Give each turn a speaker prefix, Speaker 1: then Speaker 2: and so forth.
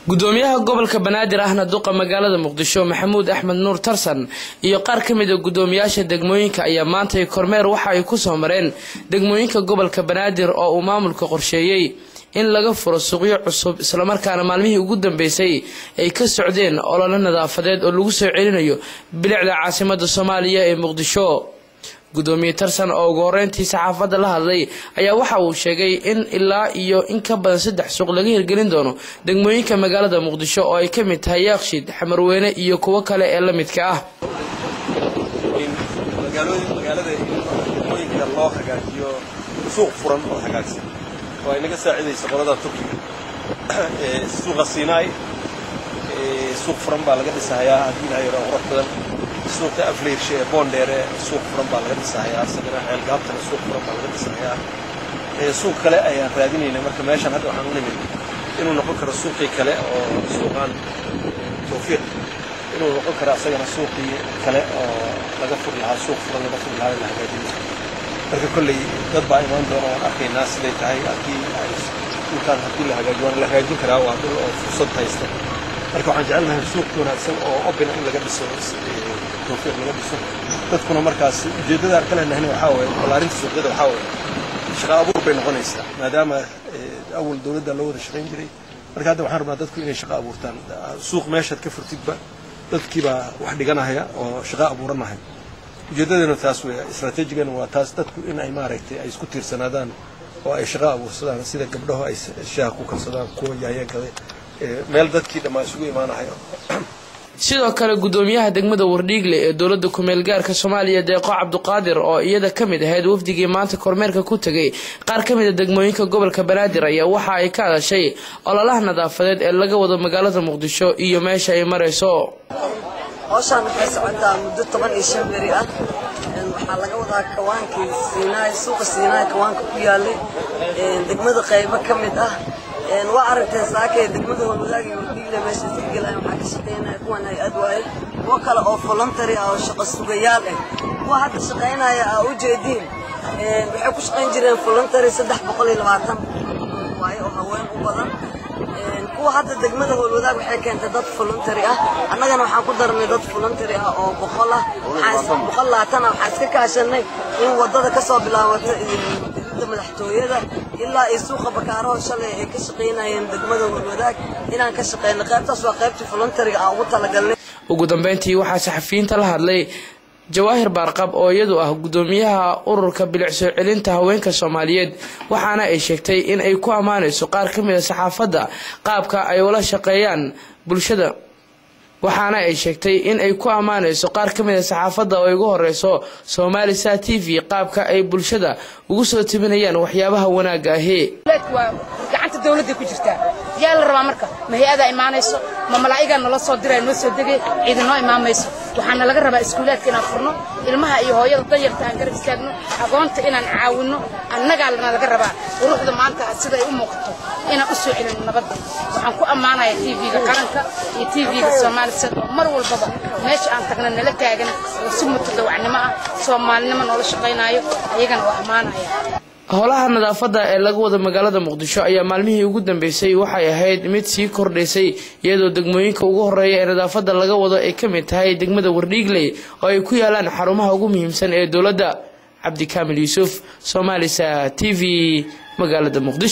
Speaker 1: Gudoomiyaha gobolka Banaadir ahna duqa magaalada Muqdisho Maxamuud Axmed Nuur Tarsan iyo qaar ka mid ah gudoomiyaasha degmooyinka ayaa maanta kormeer waxa ay ku soo mareen degmooyinka gobolka Banaadir oo uu maamulka qorsheeyay in laga furo suuqyo cusub, isla markaana maalmihii ugu dambeysay ay ka socdeen olole nadaafadeed oo lagu soo celinayo bilicda caasimadda Soomaaliya ee Muqdisho. Gudoomiye Tarsan oo ugu horreyntii saxaafadda la hadlay ayaa waxa uu sheegay in ilaa iyo in ka badan 3 suuq laga hirgelin doono degmooyinka magaalada Muqdisho oo ay ka mid tahay Yaaqshiid, Xamarweyne iyo kuwo kale ee la midka ah.
Speaker 2: Magaalada degmooyinka loo hagaajiyo suuq furan oo hagaagsan oo ay naga saacidayso qolada Turkiga. Suuqa Sinai suuq furan baa laga dhisayaa haddii la yiraahdo qurux badan. Suuqa Afleershe ee Boondheere suuq furan baa laga dhisayaa, isagana Ceelgaabtana suuq furan baa laga dhisayaa. Suuq kale ayaan raadinaynaa, marka meeshan hadda waxaan u nimid inuu noqon karo suuqii kale oo suuqaan Tawfiiq inuu noqon karo asagana suuqii kale oo laga furi lahaa, suuq furan laga furi lahaa la hagaajin. Marka kolley dad baa imaan doona, waan arkaynaa siday tahay. Haddii ay dhulkaan haddii la hagaajiyo waana la hagaajin karaa, waa dhul oo fursad haysta. Marka waxaan jecelnahay suuq wanaagsan oo open in laga dhiso, Tawfiiq laga dhiso. Dadkuna markaas ujeeddada aan ka lehnahayna waxaa waaye ballaarinta suuqyada, waxaa waaye shaqo abuur bay noqonaysaa, maadaama awal dowladda loo wada shaqayn jiray. Marka hadda waxaan rabnaa dadku inay shaqo abuurtaan. Suuq meeshaad ka furtidba dadkiibaa wax dhiganahaya oo shaqo abuuranahaya. Ujeeddadana taas weeye, istaraatiijigana waa taas, dadku in ay maaragtay ay isku tiirsanaadaan oo ay shaqo abuursadaan, sida gabdhaho ay shaaha ku karsadaan, kuwa yaayeen meel dadkii dhammaa isugu imaanahayo.
Speaker 1: Sidoo kale gudoomiyaha degmada Wardhiigle ee dowladda kumeel gaarka Soomaaliya Deeqo Cabduqaadir oo iyada ka mid ahayd wafdigii maanta kormeerka ku tagay qaar ka mid ah degmooyinka gobolka Banaadir ayaa waxa ay ka hadashay ololaha nadaafadeed ee laga wado magaalada Muqdisho iyo meesha ay marayso.
Speaker 3: Hawshaan waxay socotaa muddo 15 beri ah. Waxaa laga wadaa kawaankii Siinaay, suuqa Siinaay kawaanka ku yaalay degmada qaybo ka mid ah. Waa aragteen saakay degmada Howlwadaag iyo Wardhiigle meesha iska gelayaan. Waxaa ka shaqaynaya kuwan hay-ad waaye, kuwo kale oo voluntary ah oo shaqo sugayaal ah. Kuwa hadda shaqaynaya aa u jeediin waxay ku shaqayn jireen voluntary, 320 waaye oo haween u badan. Kuwa hadda degmada Howlwadaag waxay keentay dad voluntary ah, annagana waxaan ku darnay dad voluntary ah oo 100 ah, 120 ah. Waxaan iska kaashanay in waddada kasoo bilaabata idinta madaxtooyada ilaa iyo suuqa Bakaaraho shalay ay ka shaqaynayeen degmada Howlwadaag inaan ka shaqeyno. Qaybtaas waa qaybtii voluntary-ga aan ugu talagalnay.
Speaker 1: Ugu dambeyntii waxaa saxafiyiinta la hadlay Jawaahir Baarqab oo iyadu ah gudoomiyaha ururka bilic soo celinta haweenka Soomaaliyeed, waxaana ay sheegtay in ay ku ammaanayso qaar ka mid ah saxaafadda qaabka ay ula shaqeeyaan bulshada. Waxaana ay sheegtay in ay ku ammaanayso qaar ka mid ah saxaafadda oo ay ugu horeyso Somali Star TV qaabka ay bulshada ugu soo tibinayaan waxyaabaha wanaagga ahi.
Speaker 4: Waa gacanta dawladda ku jirtaa. Yaa la rabaa marka ma hay-adaa imaanayso, ma malaa'igaa nala soo diray noo soo degay, ciidanoo imaamayso. Waxaana laga rabaa iskuulaadka inaan furno, ilmaha iyo hooyada danyarta aan garab istaagno, agoonta inaan caawinno. Annagaa lana laga rabaa quruxda maanta sida ay u muuqato inaan u soo celino nabadda. Waxaan ku ammaanayaa TV-ga qaranka iyo TV-ga Soomaali Sat oo mar walbaba meesha aan tagna nala taagan oo si mutadawacnimo ah soomaalinimo noola shaqaynaayo, ayagana waa ammaanaya.
Speaker 1: Howlaha nadaafadda ee laga wado magaalada Muqdisho ayaa maalmihii ugu dambeysay waxay ahayd mid sii kordhaysay, iyadoo degmooyinka ugu horeeya ee nadaafadda laga wado ay ka mid tahay degmada Wardhiigley oo ay ku yaalaan xarumaha ugu muhiimsan ee dowladda. Cabdikaamil Yuusuf, Somali Star TV, magaalada Muqdisho.